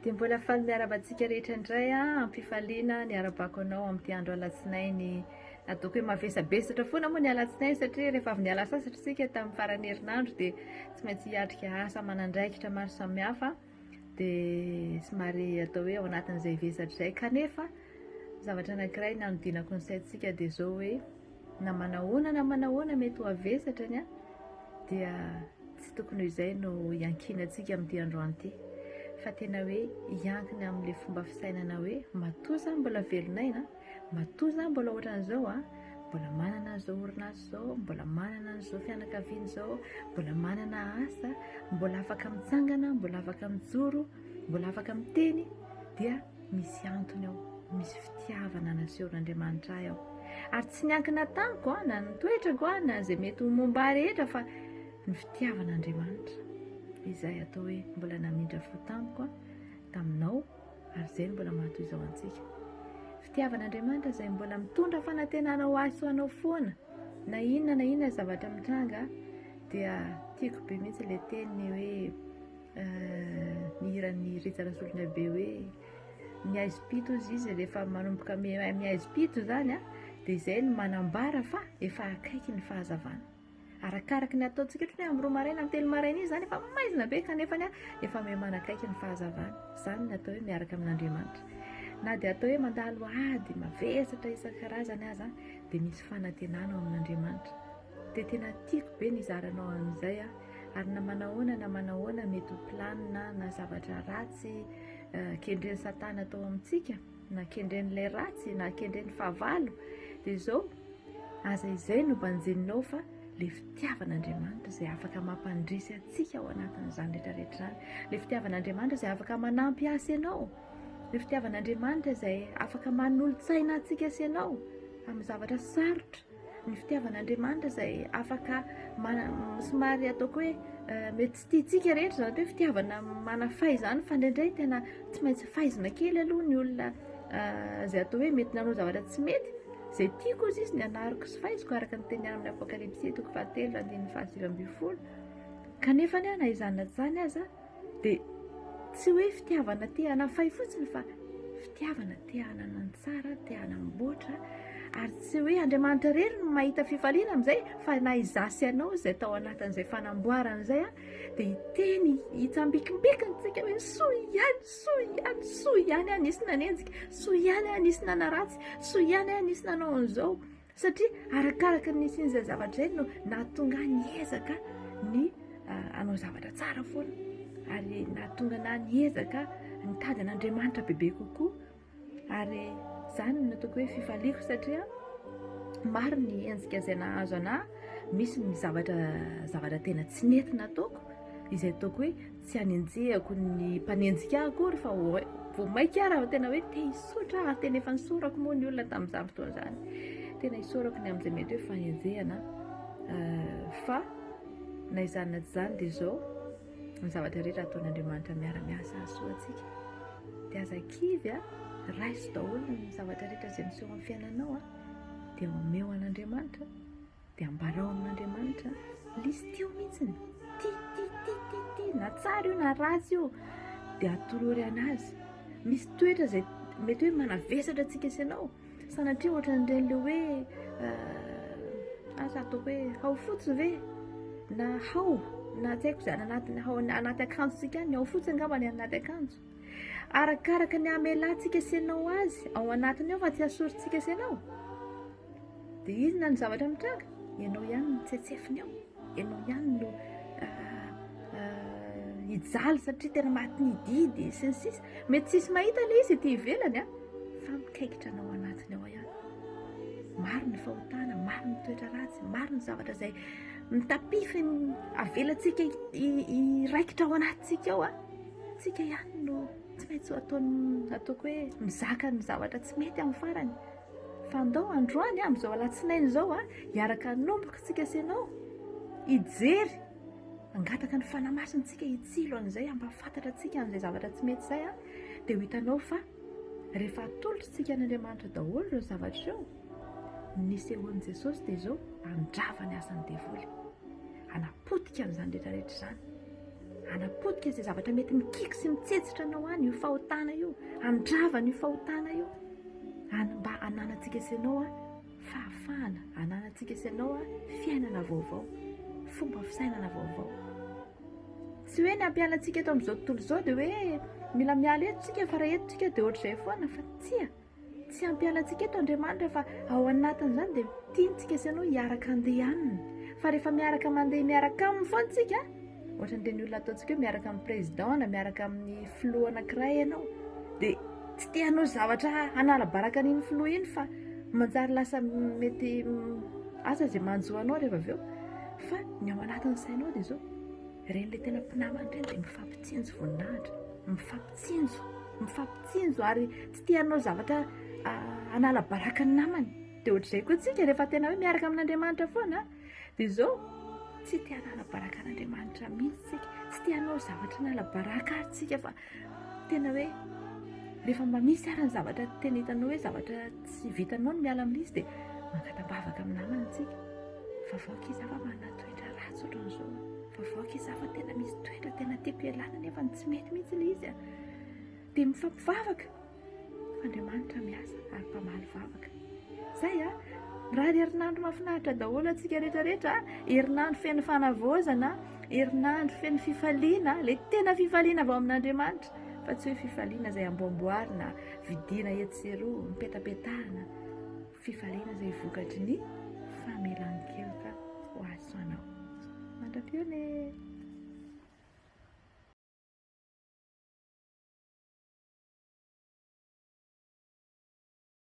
Dia mbola faly miarahaba antsika rehetra indray a, am-pifaliana ny arabako anao amin'ity andro alatsinainy ataoko hoe mavesabesatra foana moa ny alatsinainy satria rehefa avy niala sasatra isika tamin'ny faran'ny herinandro dia tsy maintsy hiatrika asa aman'andraikitra maro samihafa dia somary atao hoe ao anatin'izay vesatra izay kanefa zavatra anankiray nanodinako ny saintsika dia izao hoe na manahoana na manahoana mety ho havesatra ny dia tsy tokony ho izay no hiankinantsika amin'ity androany ity fa tena hoe hiankina amin'ilay fomba fisainana hoe matoa za mbola velon'aina matoa za mbola ohatran'izao a mbola manana an'izao orinasa izao mbola manana an'izao fianakaviana izao mbola manana asa mbola afaka mitsangana mbola afaka mijoro mbola afaka miteny dia misy antony ao, misy fitiavana nasehon'Andriamanitra ahy ao. Ary tsy niankina tamiko aho, na ny toetrako aho, na izay mety ho momba ahy rehetra fa ny fitiavan'Andriamanitra izay atao hoe mbola namindra fo tamiko aho, taminao, ary izay no mbola mahatoy izao antsika. Fitiavan'Andriamanitra izay mbola mitondra fanantenana ho ahy sy ho anao foana, na inona na inona zavatra mitranga, dia tiako be mihitsy ilay teny hoe Ny hiran'i Rija Rasolondraibe hoe ny haizim-pito hozy izy rehefa manomboka mihaizim-pito izany a dia izay no manambara fa efa akaiky ny fahazavana. Arakaraka ny ataontsika ohatra hoe amin'ny roa maraina amin'ny telo maraina iny izany efa maizina be kanefa ny efa miha manakaiky ny fahazavana. Izany ny atao hoe miaraka amin'Andriamanitra. Na dia atao hoe mandalo ady mavesatra isan-karazany aza dia misy fanantenana ao amin'Andriamanitra. Dia tena tiako be ny hizaranao an'izay a. Ary na manahoana na manahoana mety ho planina na zavatra ratsy kendren'i Satana atao amintsika, na kendren'ilay ratsy, na kendren'ny fahavalo, dia izao, aza izay no banjininao fa ilay fitiavan'Andriamanitra izay afaka mampandresy antsika ao anatin'izany rehetrarehetra izany. Ilay fitiavan'Andriamanitra izay afaka manampy ahy sy ianao. Ilay fitiavan'Andriamanitra izay afaka manolo-tsaina antsika sy ianao amin'ny zavatra sarotra. Ny fitiavan'Andriamanitra izay afaka somary ataoko hoe eh, mety tsy tiantsika rehetra izany hoe fitiavana manafay izany fa indraindray tena tsy maintsy faizina kely aloha ny olona eh, izay atao hoe mety nanao zavatra tsy mety izay tiako izy izy ny anariko sy faiziko araka ny teny amin'ny apokalypsy toko fahatelo andininy fahasivy ambin'ny folo kanefa ny na izany na izany aza Dia tsy hoe fitiavana te hanafay fotsiny fa fitiavana te hanana ny tsara, te hanamboatra ary tsy hoe Andriamanitra irery no mahita fifaliana amin'izay fa na izaho sy ianao izay tao anatin'izay fanamboarana izay dia hiteny hitsambikimbikina tsika hoe soa ihany, soa ihany, soa ihany aho nisy nanenjika, soa ihany aho nisy nanaratsy, soa ihany aho nisy nanao an'izao. Satria arakaraka ny nisian'izay zavatra izay no nahatonga ahy niezaka ny hanao zavatra tsara foana ary nahatonga anah niezaka nitady an'Andriamanitra bebe kokoa ary izany no ataoko hoe fifaliako satria maro ny endrika izay nahazo anah misy ny zavatra zavatra tena tsy nety nataoko izay ataoko hoe Tsy hanenjehako ny mpanenjika ahy akory fa vao mainka aho raha tena hoe te hisaotra aho ary tena efa nisaorako moa ny olona tamin'izany fotoana izany. Tena isaorako ny amin'izay mety hoe fanenjehana fa na izany na tsy izany dia izao ny zavatra rehetra ataon'Andriamanitra miara-miasa hahasoa antsika. Dia aza kivy a, raiso daholo ny zavatra rehetra izay miseho amin'ny fiainanao a, dia omeo an'Andriamanitra. Dia ambarao amin'Andriamanitra, listeo mihitsiny, ty, ty, ty, ty, ty, na tsara io na ratsy io, dia atolory an'azy. Misy toetra izay mety hoe manavesatra antsika sy ianao, sanatria ohatran'ireny le hoe asa ataoko hoe hao fotsy ve na hao na tsy haiko izay any anatin'ny hao anaty akanjontsika any, ny hao fotsy angamba ny any anaty akanjo. Arakaraka ny hamelantsika sy ianao azy ao anatiny ao fa tsy asorintsika sy ianao. Dia inona ny zavatra mitranga? Ianao ihany no tsetsefiny ao, ianao ihany no hijaly satria tena maty ny didy sy ny sisa. Mety tsisy mahita ilay izy ety ivelany a, fa mikaikitra anao anatiny ao ihany. Maro ny fahotana, maro ny toetra ratsy, maro ny zavatra izay mitapify avelantsika hiraikitra ao anatintsika ao a. Tsika ihany no tsy maintsy ataony ataoko hoe mizaka ny zavatra tsy mety amin'ny farany. Fa andao androany amin'izao alatsinainy izao hiaraka hanomboka isika sy ianao hijery hangataka ny Fanahy Masina isika hitsilo an'izay hampahafantatra antsika an'izay zavatra tsy mety izay dia ho hitanao fa rehefa atolotritsika an'Andriamanitra daholo ireo zavatra ireo ny nisehoan'i Jesosy dia izao handrava ny asan'ny devoly hanapotika an'izany rehetra rehetra izany. Hanapotika izay zavatra mety mikiky sy mitsetsitra anao any io fahotana io, handrava an'io fahotana io. Any mba hananantsika sy ianao a fahafahana, hananantsika sy ianao a fiainana vaovao, fomba fisainana vaovao. Tsy hoe ny hampiala antsika eto amin'izao tontolo izao dia hoe mila miala eto tsika fa raha eto tsika dia ohatr'izay foana fa tsia. Tsy hampiala antsika eto Andriamanitra fa ao anatin'izany dia tiantsika sy ianao hiaraka handeha aminy. Fa rehefa miaraka mandeha miaraka aminy foana tsika, ohatran'ireny olona ataontsika hoe miaraka amin'ny président na miaraka amin'ny filoha anankiray ianao, dia tsy te hanao zavatra hanala baraka an'iny filoha iny fa manjary lasa mety asa izay manjo anao rehefa avy eo. Fa ny ao anatin'ny sainao dia izao, ireny ilay tena mpinamana ireny dia mifampitsinjo voninahitra, mifampitsinjo, mifampitsinjo ary tsy te hanao zavatra hanala baraka ny namany. Dia ohatr'izay koa tsika rehefa tena hoe miaraka amin'Andriamanitra foana dia izao tsy te hanala baraka an'Andriamanitra mihitsy tsika, tsy te hanao zavatra hanala baraka azy tsika fa tena hoe rehefa mba misy ary ny zavatra tena hitanao hoe zavatra tsy vitanao ny miala amin'izy dia mangatam-bavaka amin'ny namana tsika. Vaovao akia za fa manana toetra ratsy ohatran'izao. Vaovao akia za fa tena misy toetra tena tiako ialana nefa tsy mety mihitsy ilay izy a. Dia mifampivavaka. Andriamanitra miasa ary mpamaly vavaka. Zay a! Mirary herinandro mahafinaritra daholo antsika rehetra rehetra a! Herinandro feno fanavaozana, herinandro feno fifaliana, ilay tena fifaliana avy ao amin'Andriamanitra fa tsy hoe fifaliana izay amboamboarina, vidiana etsy sy eroa, mipetapetahana. Fifaliana izay vokatry ny famelan-keloka ho azy sy ho anao. Mandra-pihaona e!